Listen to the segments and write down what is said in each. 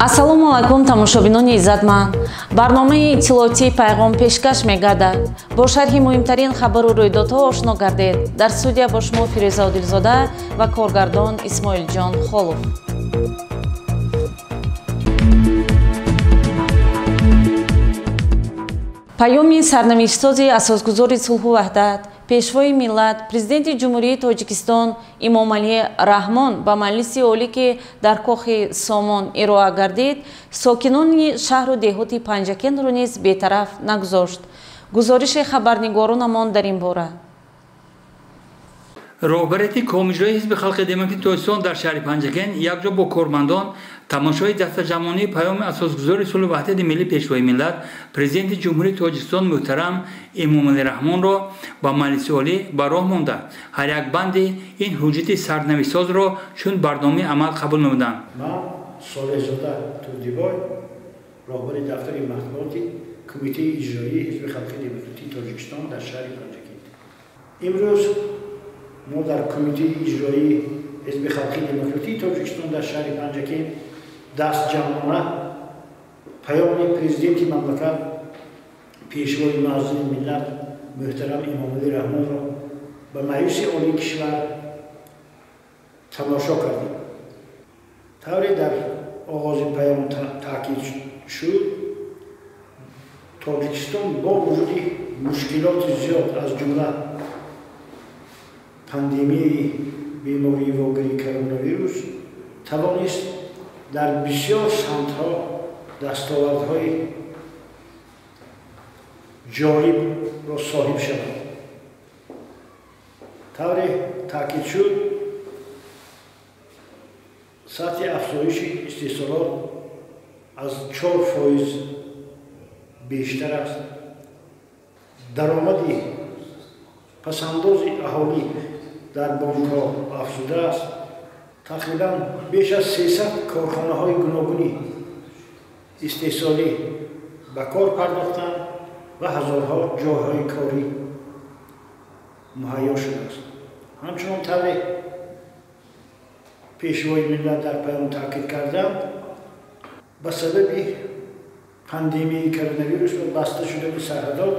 Ассалому алайкум, тамошобинони иззатманд. Барномаи иттилоотии «Пайғом» пешкаш мегардад. Бо шарҳи муҳимтарин хабару рӯйдодҳо ошно гардед. Дар студия бо шумо Фирӯза Одилзода ва коргардон Исмоилҷон Холов. Паёми сарнавиштсози асосгузори сулҳу ваҳдат, пешвои миллат, президенти Ҷумҳурии Тоҷикистон Имомалӣ Раҳмон ба Маҷлиси Олӣ, ки дар кохи Сомон ироа гардид, сокинони шаҳру деҳоти Панҷакентро низ бетараф нагузошт. Гузориши хабарнигоронамон дар ин бора. Роҳбарияти Комиҷрои Ҳизби Халқи Демократии Тоҷикистон дар шаҳри Панҷакент якҷо бо кормандон тамошои дастаҷамъонии паёми асосгузори сулҳу ваҳдати миллӣ, пешвои миллат, президенти Ҷумҳурии Тоҷикистон муҳтарам Эмомалӣ Раҳмонро ба Маҷлиси Олӣ ба роҳ монда, ҳар як банди ин ҳуҷҷати сарнавиштсозро чун барномаи амал қабул намуданд. Ман Солеҳзода Турдибой, роҳбари дафтари матбуоти Кумитаи иҷроии Ҳизби Халқи Демократии Тоҷикистон дар шаҳри Панҷакент. Имрӯз мо дар Кумитаи иҷроии Ҳизби Халқи Демократии Тоҷикистон дар шаҳри Панҷакент дастҷамъона паёми президенти мамлакат, пешвои муаззами миллат муҳтарам Эмомалӣ Раҳмонро ба Маҷлиси Олии кишвар тамошо кардем. Тавре дар оғози паём таъкид шуд, Тоҷикистон бо вуҷуди мушкилоти зиёд, аз ҷумла пандемияи бемории вогари коронавирус, тавонист дар бисёр самтҳо дастовардҳои ҷолибро соҳиб шавад. Тавре таъкид шуд, сатҳи афзоиши истеҳсолот аз 4% бештар аст. Даромади пасандози аҳолӣ дар бонкҳо афзудааст. Тақрибан беш аз 300 корхонаҳои гуногуни истеҳсолӣ ба кор пардохтанд ва ҳазорҳо ҷойҳои корӣ муҳайё шудааст. Ҳамчунон тавре пешвои миллат дар паём таъкид карданд, ба сабаби пандемияи коронавирус ва баста шудани сарҳадот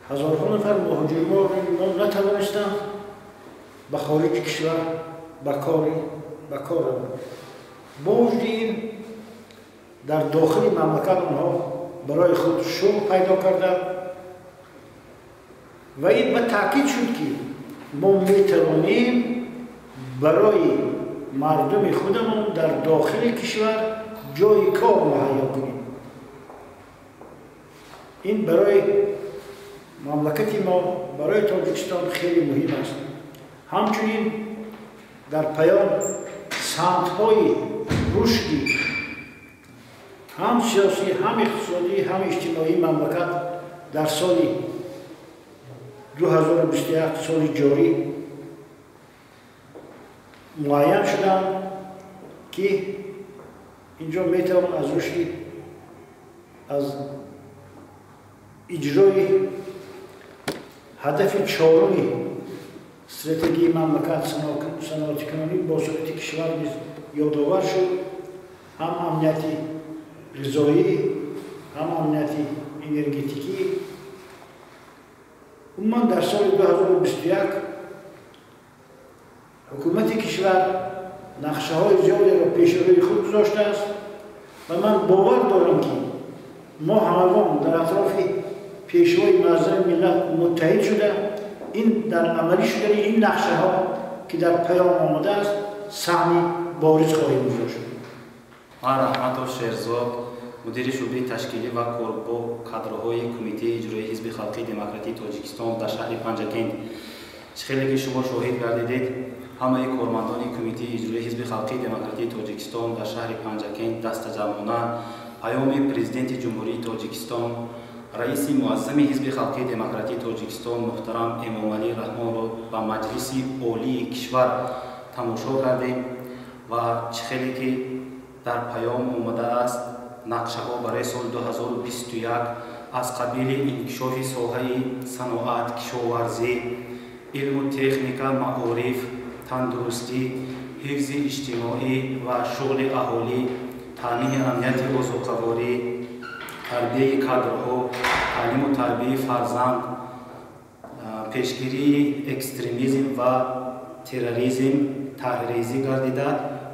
ҳазорҳо нафар муҳоҷирон мо натавонистанд ба хориҷи кишвар ба кор раванд. Бо вуҷуди ин дар дохили мамлакат онҳо барои худ шуғл пайдо карданд ва ин ба таъкид шуд, ки мо метавонем барои мардуми худамон дар дохили кишвар ҷои кор муҳайё кунем. Ин барои мамлакати мо, барои Тоҷикистон хеле муҳим аст. Ҳамчунин дар паём самтҳои рушди ҳам сиёсӣ, ҳам иқтисодӣ, ҳам иҷтимоии мамлакат дар соли 2021, соли ҷорӣ, муайян шуданд, ки инҷо метавон аз рушди аз иҷрои ҳадафи чоруми стратегияи мамлакат саноатикунонӣ бо суръати кишвар низ ёдовар шуд. Ҳам амнияти ғизоӣ, ҳам амнияти энергетикӣ. Умуман дар соли 2021 ҳукумати кишвар нақшаҳои зиёдеро пеши рӯи худ гузоштааст ва ман бовар дорам, ки мо ҳамагон дар атрофи пешвои муаззами миллат муттаҳид шуда, ин дар амалӣ шудани ин нақшаҳо, ки дар паём омадааст, саҳми бориз хоҳем гузошт. Ман Раҳматов Шерзод, мудири шӯъбаи ташкилӣ ва кор бо кадрҳои Кумитаи иҷроии Ҳизби Халқии Демократии Тоҷикистон дар шаҳри Панҷакент. Чӣ хеле ки шумо шоҳид гардидед, ҳамаи кормандони Кумитаи иҷроии Ҳизби Халқии Демократии Тоҷикистон дар шаҳри Панҷакент дастаҷамъона паёми президенти Ҷумҳурии Тоҷикистон, раиси муаззами Ҳизби Халқии Демократии Тоҷикистон муҳтарам Эмомалӣ Раҳмонро ба Маҷлиси Олии кишвар тамошо кардем ва чӣ хеле ки дар паём омадааст, нақшаҳо барои соли 2021 аз қабили инкишофи соҳаи саноат, кишоварзӣ, илму техника, маориф, тандурустӣ, ҳифзи иҷтимоӣ ва шуғли аҳолӣ, таъмини амнияти озуқаворӣ, тарбияи кадрҳо, таълиму тарбияи фарзанд, пешгирии экстремизм ва терроризм таҳрирезӣ гардида,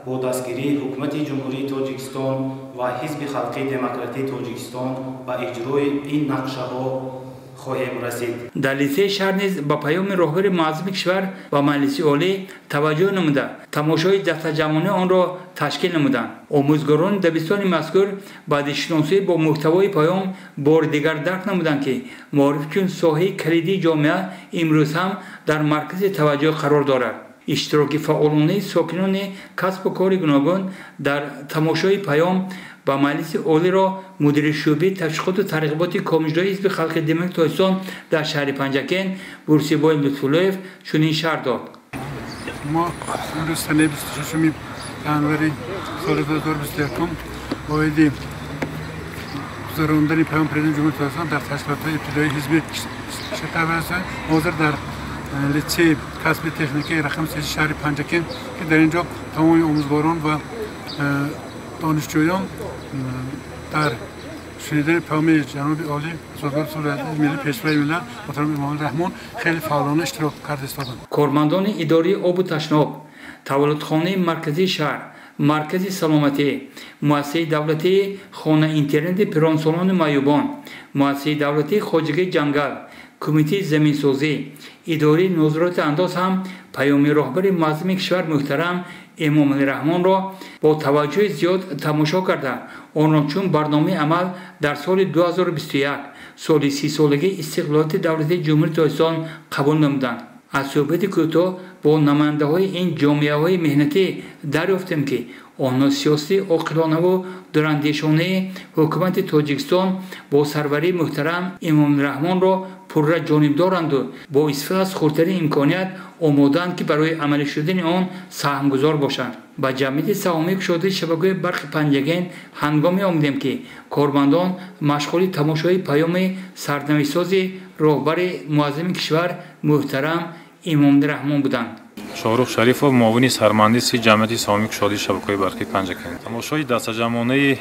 бо дастгирии Ҳукумати Ҷумҳурии Тоҷикистон ва Ҳизби Халқии Демократии Тоҷикистон ба иҷрои ин нақшаҳо хоҳем расид. Дар литсеи шаҳр низ ба паёми роҳбари муаззами кишвар ва Маҷлиси Олӣ таваҷҷӯҳ намуда, тамошои дастаҷамъонаи онро ташкил намуданд. Омӯзгорони дабистони мазкур баъди шиносоӣ бо мӯҳтавои паём бори дигар дарк намуданд, ки маориф чун соҳаи калидии ҷомеа имрӯз ҳам дар маркази таваҷҷӯҳ қарор дорад. Иштироки фаъолонаи сокинони касбу кори гуногун дар тамошои паём ба Маҷлиси Олиро мудири шӯъбаи ташвиқоту тарғиботи Комиҷрои Ҳизби Халқи Демократии Тоҷикистон дар шаҳри Панҷакент Бурсибой Лутфуллоев чунин шарҳ дод. Мо имрӯз санаи 26 январи соли 2021 оиди гузарондани паёми Президенти Ҷумҳурии Тоҷикистон дар ташкилотҳои ибтидоии ҳизби ширкат варзидем. Ҳозир дар литсеи касби техникаи рақами 3 шаҳри Панҷакент, ки дар ин ҷо тамоми омӯзгорон ва донишҷӯён дар шунидани паёми ҷаноби олӣ Асосгузори сулҳу ваҳдати миллӣ, Пешвои миллат муҳтарам Эмомалӣ Раҳмон хеле фаъолона иштирок карда истоданд. Кормандони идораи обу ташноб, таваллудхонаи марказии шаҳр, маркази саломатӣ, муассисаи давлатии хона-интернати пиронсолони маъюбон, муассисаи давлатии хоҷагии ҷангал, кумитаи заминсозӣ, идораи нозироти андоз ҳам паёми роҳбари муаззами кишвар муҳтарам Эмомалӣ Раҳмонро бо таваҷҷӯҳи зиёд тамошо карда, онро чун барномаи амал дар соли 2021, соли 30-солагии истиқлолияти давлатии Ҷумҳурии Тоҷикистон қабул намуданд. Аз суҳбати кӯтоҳ бо намояндаҳои ин ҷомеаҳои меҳнатӣ дарёфтем, ки онҳо сиёсати оқилонаву дурандешонаи ҳукумати Тоҷикистон бо сарварии муҳтарам Эмомалӣ Раҳмонро пурра ҷонибдоранду бо истифода аз хурдтарин имконият омодаанд, ки барои амалӣ шудани он саҳмгузор бошанд. Ба ҷамъияти саҳомии кушодаи шабакаҳои барқи Панҷакент ҳангоме омадем, ки кормандон машғули тамошои паёми сарнавиштсози роҳбари муаззами кишвар муҳтарам Эмомалӣ Раҳмон буданд. Шоҳрух Шарифов, муовини сармуҳандиси ҷамъияти саҳомии кушодаи шабакаҳои барқи Панҷакент. Тамошои дастаҷамъонаи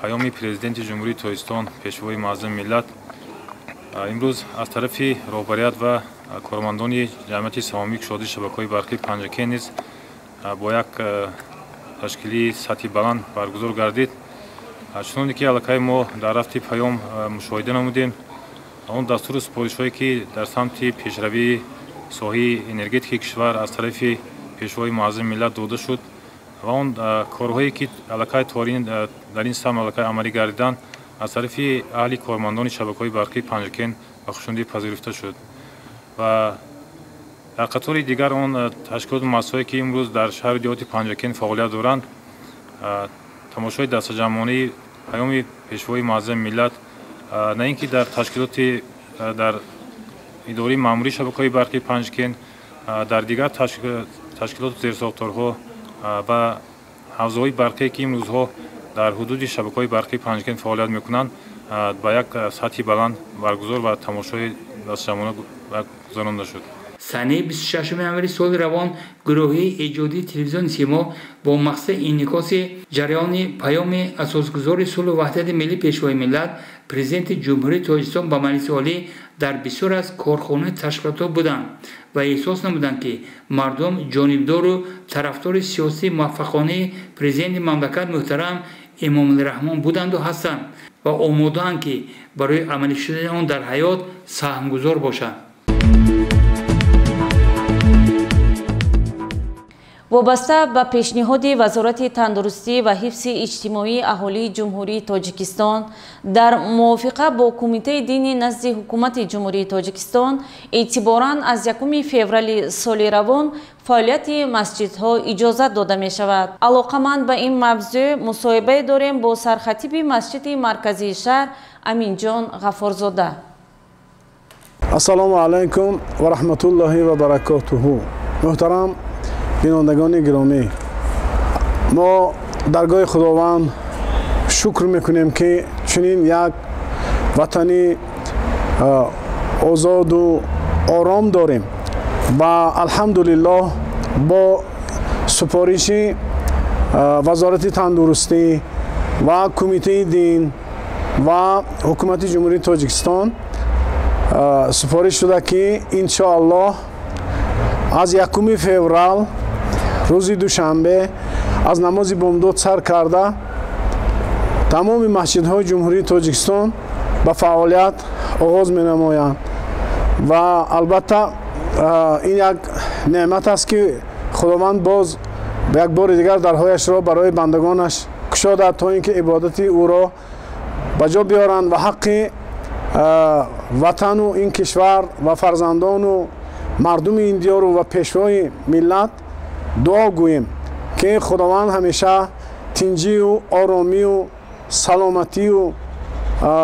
паёми Президенти Ҷумҳурии Тоҷикистон, Пешвои муаззами миллат имрӯз аз тарафи роҳбарият ва кормандони ҷамъияти саҳомии кушодаи шабакаҳои барқи Панҷакент низ бо як ташкилии сатҳи баланд баргузор гардид. Чуноне ки аллакай мо дар рафти паём мушоҳида намудем, он дастуру супоришҳое ки дар самти пешравии соҳаи энергетикаи кишвар аз тарафи Пешвои муаззами миллат дода шуд ва он корҳое ки аллакай дар ин самт аллакай амалӣ гардиданд, аз тарафи аҳли кормандони шабакаҳои барқии Панҷакент ба хушнудӣ пазируфта шуд. Ва дар қатори дигар он ташкилоту муассисаҳое ки имрӯз дар шаҳру деҳоти Панҷакент фаъолият доранд, тамошои дастаҷамъонаи паёми Пешвои муаззами миллат на ин ки дар ташкилоти дар идораи маъмурии шабакаҳои барқии Панҷакент, дар дигар ташкилоту зерсохторҳо ва ҳавзаҳои барқие ки имрӯзҳо дар ҳудуди шабакаҳои барқии Панҷакент фаъолият мекунанд, ба як сатҳи баланд баргузор ва тамошои дастаҷамъона гузаронда шуд. Санаи 26 январи соли равон гурӯҳи эҷодии телевизиони Симо бо мақсади инъикоси ҷараёни паёми Асосгузори сулҳу ваҳдати миллӣ, Пешвои миллат, Президенти Ҷумҳурии Тоҷикистон ба Маҷлиси Олӣ дар бисёр аз корхонаи ташкилотҳо буданд ва эҳсос намуданд, ки мардум ҷонибдору тарафдори сиёсии муваффақонаи Президенти мамлакат муҳтарам Эмомалӣ Раҳмон буданду ҳастанд ва омодаанд, ки барои амалӣ шудани он дар ҳаёт саҳмгузор бошанд. Вобаста ба пешниҳоди Вазорати тандурустӣ ва ҳифзи иҷтимоии аҳолии Ҷумҳурии Тоҷикистон дар мувофиқа бо Кумитаи дини назди Ҳукумати Ҷумҳурии Тоҷикистон эътиборан аз 1 феврали соли равон фаъолияти масҷидҳо иҷозат дода мешавад. Алоқаманд ба ин мавзӯъ мусоҳибае дорем бо сархатиби масҷиди марказии шаҳр Аминҷон Ғаффорзода. Ассалому алайкум ва раҳматуллоҳи ва баракотуҳу. Муҳтарам бинандагони гиромӣ, мо даргоҳи Худованд шукр мекунем, ки чунин як ватани озоду ором дорем ва алҳамдулиллоҳ бо супориши Вазорати тандурустӣ ва Кумитаи дин ва Ҳукумати Ҷумҳурии Тоҷикистон супориш шуда, ки иншоаллоҳ аз 1 феврал рӯзи душанбе аз намози бомдод сар карда тамоми масҷидҳои Ҷумҳурии Тоҷикистон ба фаъолият оғоз менамоянд. Ва албатта ин як неъмат аст, ки Худованд боз як бори дигар дарҳояшро барои бандагонаш кушодад, то ин ки ибодати ӯро ба ҷо биёранд ва ҳаққи ватану ин кишвар ва фарзандону мардуми ин диёру ва пешвои миллат дуо гӯем, ки Худованд ҳамеша тинҷию оромию саломатию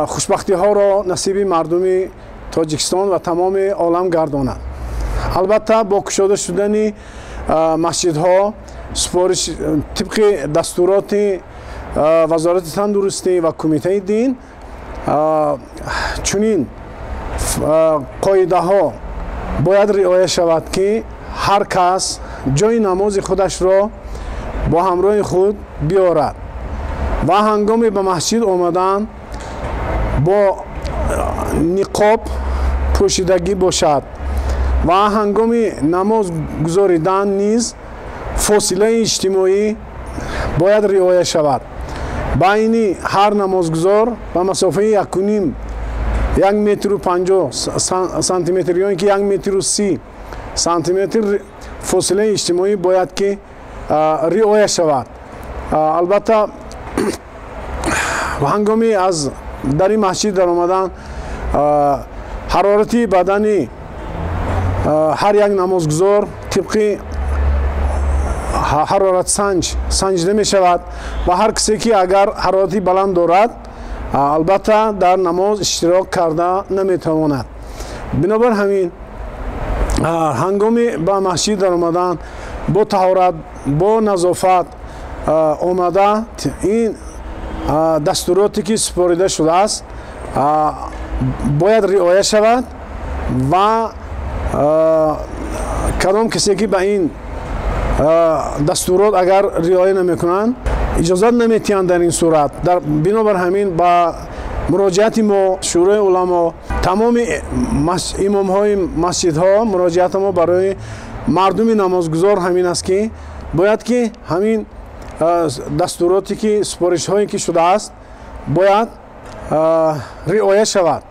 хушбахтиҳоро насиби мардуми Тоҷикистон ва тамоми олам гардонад. Албатта бо кушода шудани масҷидҳо супориш тибқи дастуроти Вазорати тандурустӣ ва Кумитаи дин чунин қоидаҳо бояд риоя шавад, ки ҳар кас ҷои намози худашро бо ҳамроҳи худ биёрад ва ҳангоми ба масҷид омадан бо ниқоб пӯшидагӣ бошад ва ҳангоми намоз гузоридан низ фосилаи иҷтимоӣ бояд риоя шавад. Байни ҳар намозгузор ба масофаи 1.5, 1 метру 50 сантиметр ё ин ки 1 метру 30 сантиметр фосилаи иҷтимоӣ бояд ки риоя шавад. Албатта ҳангоми аз дари масҷид даромадан ҳарорати бадани ҳар як намозгузор тибқи ҳароратсанҷ санҷида мешавад ва ҳар касе ки агар ҳарорати баланд дорад, албатта дар намоз иштирок карда наметавонад. Бинобар ҳамин ҳангоми ба масҷид даромадан бо таҳорат, бо назофат омада, ин дастуроте ки супорида шудааст, бояд риоя шавад ва кадом касе ки ба ин дастурот агар риоя намекунанд, иҷозат наметиҳанд дар ин сурат. Бинобар ҳамин ба муроҷиати мо, Шӯрои уламо, тамоми имомҳои масҷидҳо, муроҷиати мо барои мардуми намозгузор ҳамин аст, ки бояд ки ҳамин дастуроте ки супоришҳое ки шудааст, бояд риоя шавад.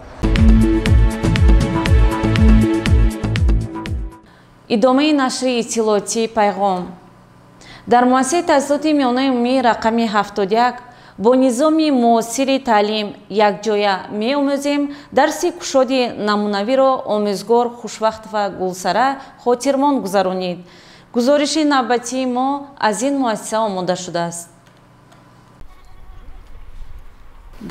Идомаи нашри иттилоотии «Пайғом». Дар муассисаи таҳсилоти миёнаи умумии рақами 71 бо низоми муосири таълим «Якҷоя меомӯзем» дарси кушоди намунавиро омӯзгор Хушвақтова Гулсара хотирмон гузаронид. Гузориши навбатии мо аз ин муассиса омода шудааст.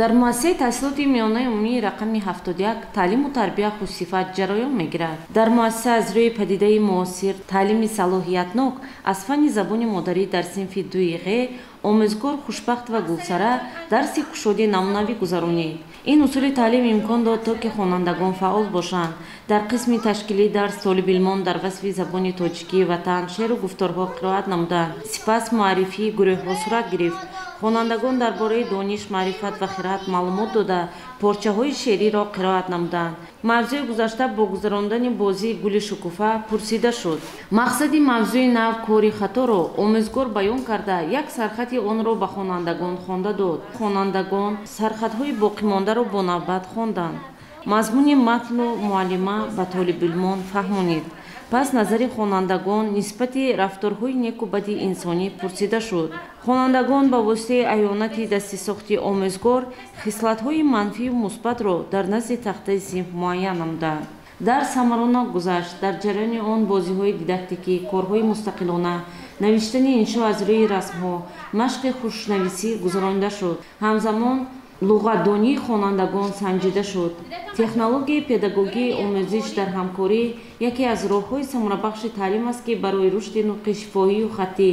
Дар муассисаи таҳсилоти миёнаи умумии рақами 71 таълиму тарбия хушсифат ҷараён мегирад. Дар муассиса аз рӯи падидаи муосир таълими салоҳиятнок аз фанни забони модарӣ дар синфи дуи ғ омӯзгор Хушбахтова Гулсара дарси кушоди намунавӣ гузаронид. Ин усули таълим имкон дод, то ки хонандагон фаъол бошанд. Дар қисми ташкилии дарс толибилмон дар васфи забони тоҷикии ватан шеъру гуфторҳо қироат намуданд. Сипас муаррифии гурӯҳҳо сурат гирифт. Хонандагон дар бораи дониш, маърифат ва хират маълумот дода, порчаҳои шеъриро қироат намуданд. Мавзӯи гузашта бо гузарондани бозии «Гули шукуфа» пурсида шуд. Мақсади мавзӯи нав «Кори хаторо» омӯзгор баён карда, як сархати онро ба хонандагон хонда дод. Хонандагон сархатҳои боқимондаро бо навбат хонданд. Мазмуни матну муаллима ба толибилмон фаҳмонид. Пас назари хонандагон нисбати рафторҳои неку бади инсонӣ пурсида шуд. Хонандагон ба воситаи аёнати дастисохти омӯзгор хислатҳои манфию мусбатро дар назди тахтаи синф муайян намуданд. Дарс самаронок гузашт. Дар ҷараёни он бозиҳои дидактикӣ, корҳои мустақилона, навиштани иншо аз рӯи расмҳо, машқи хушнависӣ гузаронида шуд. Ҳамзамон луғатдонии хонандагон санҷида шуд. Технологияи педагогии омӯзиш дар ҳамкорӣ яке аз роҳҳои самарабахши таълим аст, ки барои рушди нутқи шифоҳию хаттӣ,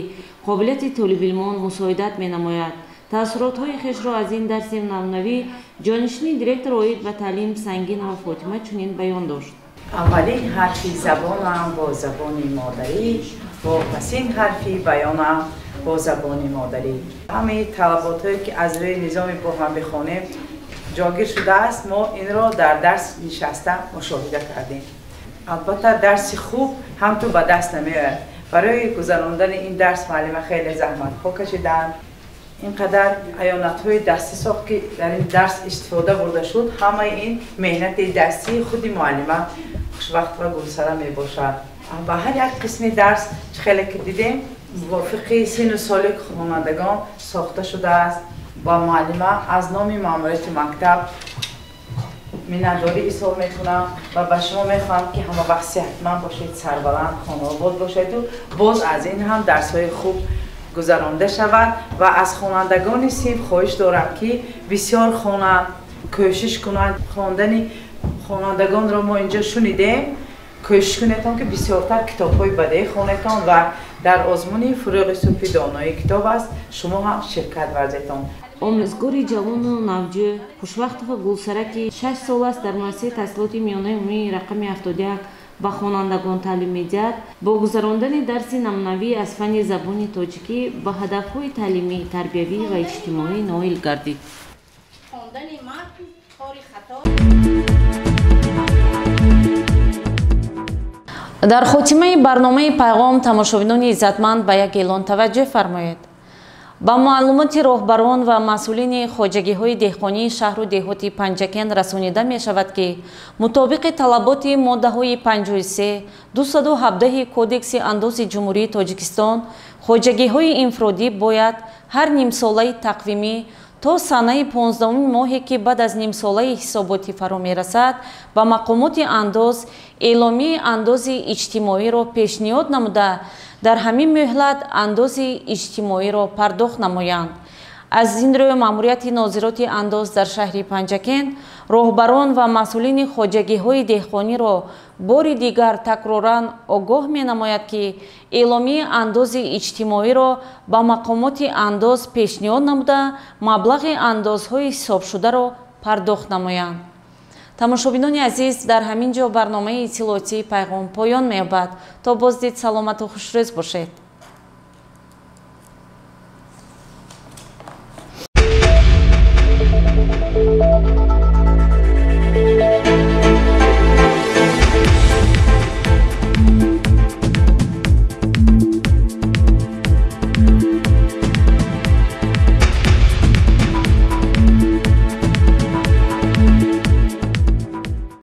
қобилияти толибилмон мусоидат менамояд. Таассуротҳои хешро аз ин дарси намунавӣ ҷонишини директор оид ба таълим Сангинова Фотима чунин баён дошт. Аввалин ҳарфи забонам бо забони модарӣ, вопасин ҳарфи баёнам бо бо забони модарӣ. Ҳамаи талаботҳое ки аз рӯи низоми бо ҳам бихонем ҷойгир шудааст, мо инро дар дарс нишаста мушоҳида кардем. Албатта дарси хуб ҳам ту ба даст намеояд. Барои гузарондани ин дарс муаллима хеле заҳматҳо кашиданд. Ин қадар аёнатҳои дастӣ сохт, ки дар ин дарс истифода бурда шуд. Ҳамаи ин меҳнати дастии худи муаллима Хушвақтова Гулсара мебошад. Ба ҳар як қисми дарс, чӣ хеле ки дидем, мувофиқи сину соли хонандагон сохта шудааст. Ба муаллима аз номи маъмурияти мактаб миннатдорӣ изҳор мекунам ва ба шумо мехоҳам, ки ҳама вақт сеҳатманд бошед, сарбаланд, хонаобод бошеду боз аз ин ҳам дарсҳои хуб гузаронда шавад. Ва аз хонандагони синф хоҳиш дорам, ки бисёр хонанд, кӯшиш кунанд. Хондани хонандагонро мо инҷо шунидем. Кӯшиш кунедтон, ки бисёртар китобҳои бадеӣ хонедтон ва дар озмуни «Фурӯғи субҳи донои китоб аст» шумо ҳам ширкат варзедтон. Омӯзгори ҷавону навҷӯ Хушвақтова Гулсара, ки 6 сол аст дар муассисаи таҳсилоти миёнаи умумии рақами 71 ба хонандагон таълим медиҳад, бо гузарондани дарси намунавӣ аз фанни забони тоҷикӣ ба ҳадафҳои таълимӣ, тарбиявӣ ва иҷтимоӣ ноил гардид. Хондани матн кори хато. Дар хотимаи барномаи «Пайғом», тамошобинони иззатманд, ба як эълон таваҷҷӯҳ фармоед. Ба маълумоти роҳбарон ва масъулини хоҷагиҳои деҳқонии шаҳру деҳоти Панҷакент расонида мешавад, ки мутобиқи талаботи моддаҳои 53, 217 Кодекси андози Ҷумҳурии Тоҷикистон, хоҷагиҳои инфиродӣ бояд ҳар нимсолаи тақвимӣ то санаи 15-уми моҳе, ки баъд аз нимсолаи ҳисоботӣ фаро мерасад, ба мақомоти андоз эъломияи андози иҷтимоиро пешниҳод намуда, дар ҳамин муҳлат андози иҷтимоиро пардохт намоянд. Аз ин рӯ, маъмурияти нозироти андоз дар шаҳри Панҷакент роҳбарон ва масъулини хоҷагиҳои деҳқониро бори дигар такроран огоҳ менамояд, ки эъломияи андози иҷтимоиро ба мақомоти андоз пешниҳод намуда, маблағи андозҳои ҳисобшударо пардохт намоянд. Тамошобинони азиз, дар ҳамин ҷо барномаи иттилоотии «Пайғом» поён меёбад. То боздид, саломату хушрӯз бошед.